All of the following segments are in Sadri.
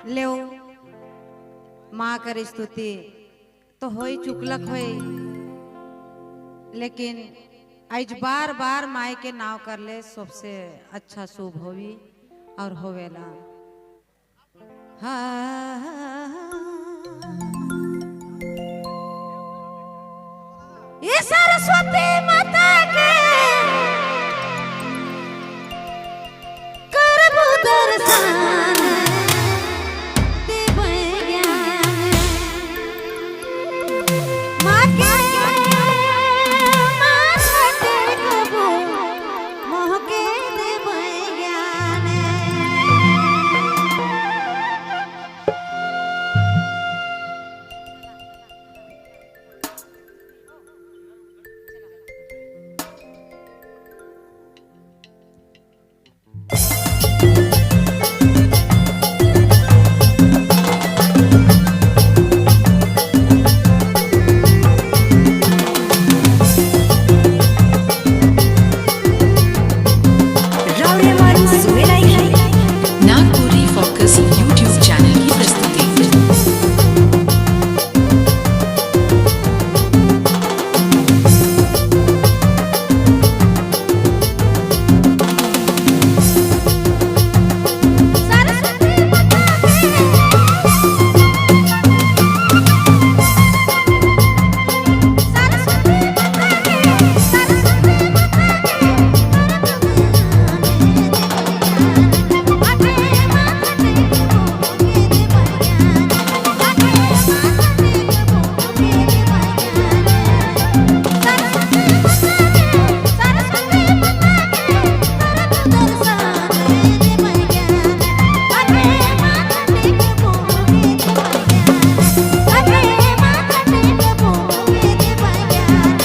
लेव माँ कर स्तुति तो होई चुकलक होई, लेकिन आज बार बार माई के नाव कर ले सबसे अच्छा शुभ होवी और होवेला। हाँ ये सरस्वती माता के करबो दर्शन देबै ज्ञान। माँ के माथा टेकबो मोह के देबै ज्ञान। रावरेमान सुवेलाई है। नागपुरी फोकस यूट्यूब चैनल की प्रस्तुति। सरस्वती माता के, सरस्वती माता के, सरस्वती माता के करब ज्ञान देबै ज्ञान। माथे माथा टेकबो के देबै ज्ञान। माथे माथा टेकबो के देबै ज्ञान।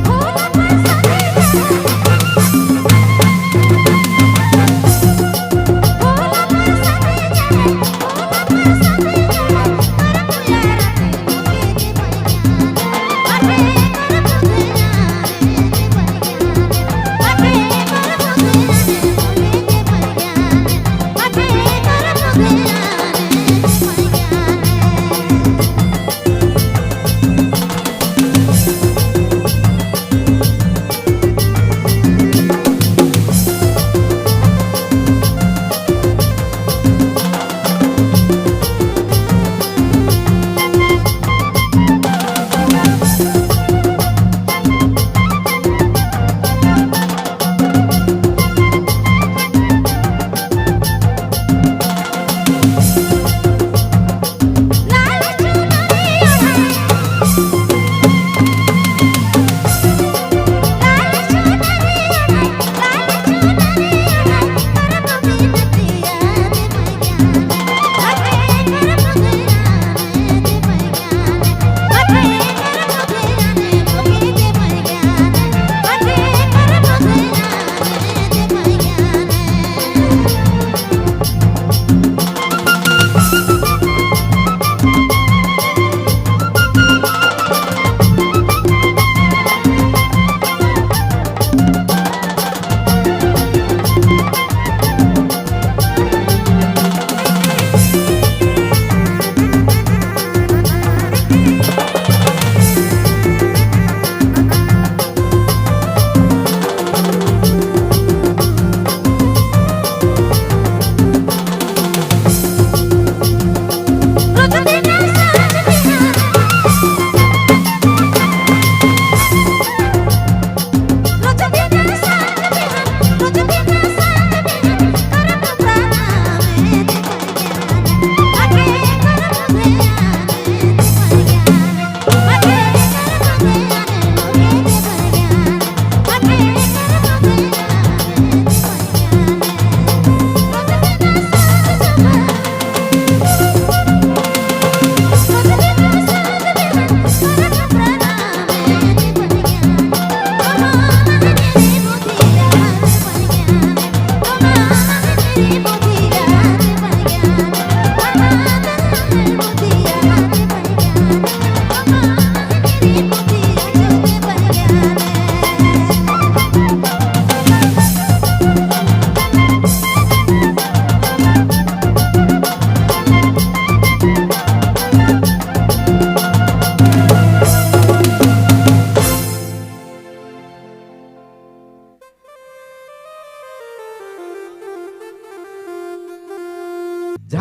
फूल पर सभी जय, फूल पर सभी जय, फूल पर सभी जय।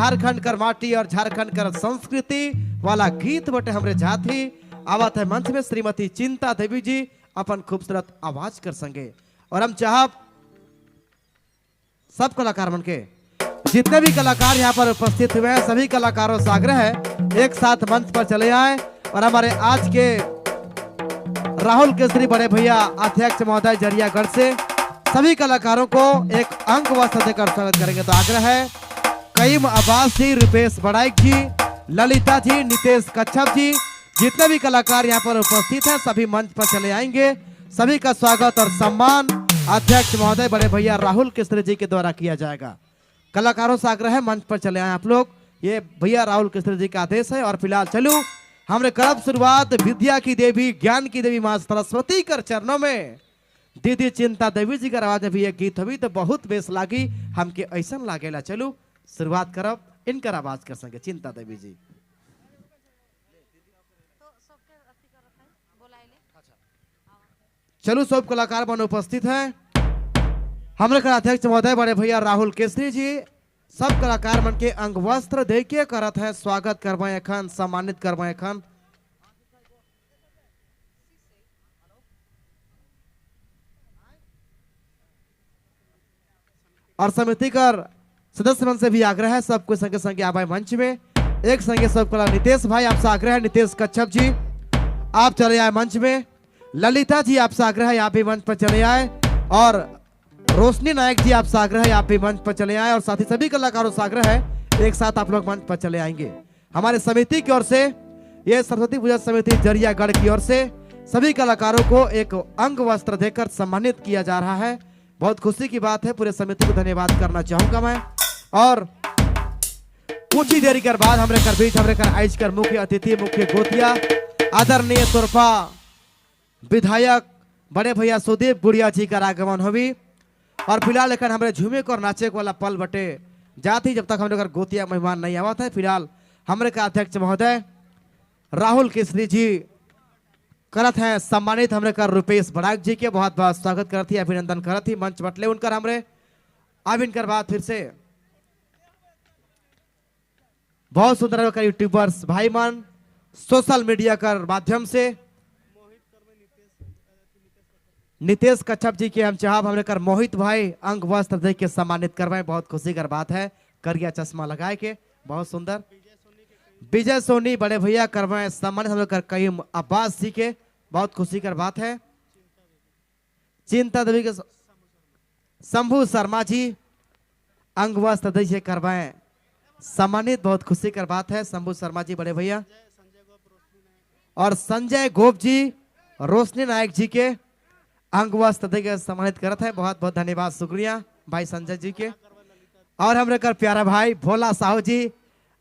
झारखंड कर माटी और झारखंड कर संस्कृति वाला गीत बटे हमरे जाती आवत है मंच में श्रीमती चिंता देवी जी अपन खूबसूरत आवाज कर संगे। और हम चाहब सब कलाकार मन के जितने भी कलाकार यहाँ पर उपस्थित हुए हैं सभी कलाकारों से आग्रह है एक साथ मंच पर चले आए। और हमारे आज के राहुल केसरी बड़े भैया अध्यक्ष महोदय जरियागढ़ से सभी कलाकारों को एक अंक वस्त्र देकर स्वागत करेंगे। तो आग्रह है कईम अब्बास जी, रुपेश बड़ाइक जी, ललिता जी, नितेश कच्छप जी, जितने भी कलाकार यहाँ पर उपस्थित हैं सभी मंच पर चले आएंगे। सभी का स्वागत और सम्मान अध्यक्ष महोदय बड़े भैया राहुल केसरी जी के द्वारा किया जाएगा। कलाकारों से आग्रह है मंच पर चले आए आप लोग, ये भैया राहुल केसरी जी का आदेश है। और फिलहाल चलू हमने करब शुरुआत विद्या की देवी ज्ञान की देवी माँ सरस्वती कर चरणों में। दीदी चिंता देवी जी का आवाज अभी एक गीत हुई तो बहुत बेस लागी हमके ऐसा लागेला। चलू शुरुआत करब इनकर आवाज कर संगे चिंता देवी जी। चलू सब कलाकार मन उपस्थित हैं। हमरे कर अध्यक्ष महोदय बड़े भैया राहुल केसरी जी सब कलाकार मन के अंग वस्त्र दे के करत है स्वागत करवाए अखन सम्मानित करवाए अखन। और समिति कर सदस्य मन से भी आग्रह है सबको संगे संगे आवाए मंच में एक संगे सब कला। नितेश भाई आपसे आग्रह है, नितेश कच्छप जी आप चले आए मंच में। ललिता जी आपसे आग्रह है आप भी मंच पर चले आए। और रोशनी नायक जी आपसे आग्रह है आप भी मंच पर चले आए। और साथ ही सभी कलाकारों से आग्रह है एक साथ आप लोग मंच पर चले आएंगे। हमारे समिति की ओर से ये सरस्वती पूजा समिति जरियागढ़ की ओर से सभी कलाकारों को एक अंग वस्त्र देकर सम्मानित किया जा रहा है। बहुत खुशी की बात है, पूरे समिति को धन्यवाद करना चाहूंगा मैं। और कुछ ही देरी कर बाद हमरे कर बीच हमरे कर आइज कर मुख्य अतिथि मुख्य गोतिया आदरणीय तोरपा विधायक बड़े भैया सुदीप गुड़िया जी का आगमन होगी। और फिलहाल लेकिन हमरे झूमे को और नाचे वाला पल बटे जाती जब तक हमरे गोतिया मेहमान नहीं आवत है। फिलहाल हमरे का अध्यक्ष महोदय राहुल केसरी जी करत हैं सम्मानित हमरे कर रुपेश बड़ाक जी के बहुत बहुत स्वागत करती अभिनंदन करती मंच बटले उनकर हमरे। अब इनकर बाद फिर से बहुत सुंदर कर यूट्यूबर्स भाई मन सोशल मीडिया कर माध्यम से नितेश कच्छप जी के हम चाहब हमने कर मोहित भाई अंग वस्त्र दे के सम्मानित करवाए। बहुत खुशी कर बात है, करिया चश्मा लगाए के बहुत सुंदर। विजय सोनी बड़े भैया करवाए सम्मानित हमने कर कईम अब्बास जी के बहुत खुशी कर बात है। चिंता देवी के शंभू शर्मा जी अंग वस्त्र दे के करवाए सम्मानित, बहुत खुशी कर बात है शंभू शर्मा जी बड़े भैया। और संजय गोप जी रोशनी नायक जी के अंग वस्त्र दे के सम्मानित करत है, बहुत बहुत धन्यवाद शुक्रिया भाई संजय जी के। और हमरे कर प्यारा भाई भोला साहू जी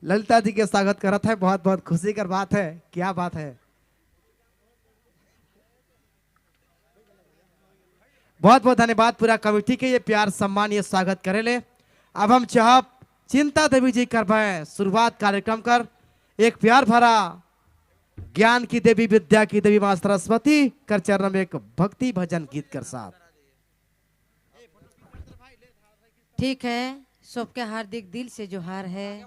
ललिता जी के स्वागत करत है, बहुत बहुत खुशी कर बात है, क्या बात है। बहुत बहुत धन्यवाद पूरा कमेटी के ये प्यार सम्मान ये स्वागत करे ले। अब हम चाहब चिंता देवी जी करवाए शुरुआत कार्यक्रम कर एक प्यार भरा ज्ञान की देवी विद्या की देवी मां सरस्वती कर चरण में एक भक्ति भजन गीत कर साथ। ठीक है, सबके हार्दिक दिल से जोहार है।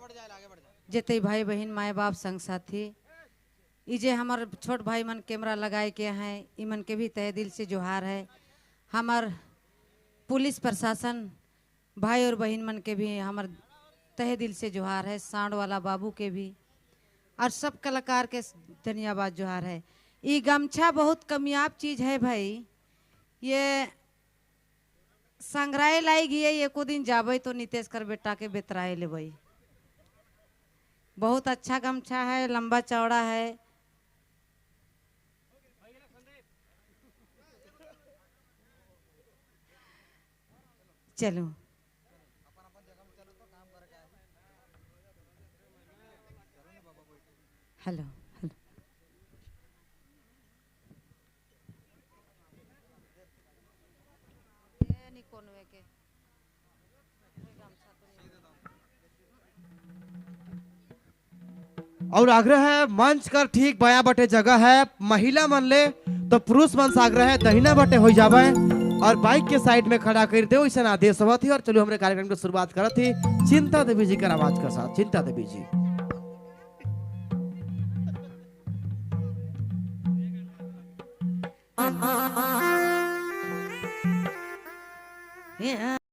जते भाई बहन माए बाप संग साथी इजे हमार छोट भाई मन कैमरा लगाए के हैं इमन के भी तहे दिल से जोहार है। हमार पुलिस प्रशासन भाई और बहन मन के भी हमार तहे दिल से जोहार है। सांड वाला बाबू के भी और सब कलाकार के धन्यवाद जोहार है। ये गमछा बहुत कमियाब चीज़ है भाई, ये संग्रह लाई गई है, एको दिन जाबे तो नितेश कर बेटा के बेतराए ले भाई। बहुत अच्छा गमछा है, लंबा चौड़ा है। चलो हेलो हेलो और आग्रह है मंच कर ठीक बया बटे जगह है, महिला मन ले तो पुरुष मन से आग्रह है दहिना बटे हो जावे। और बाइक के साइड में खड़ा कर दे, ऐसा आदेश हुआ थी। और चलो हमरे कार्यक्रम की शुरुआत करत थी चिंता देवी जी का आवाज के साथ। चिंता देवी जी। Yeah.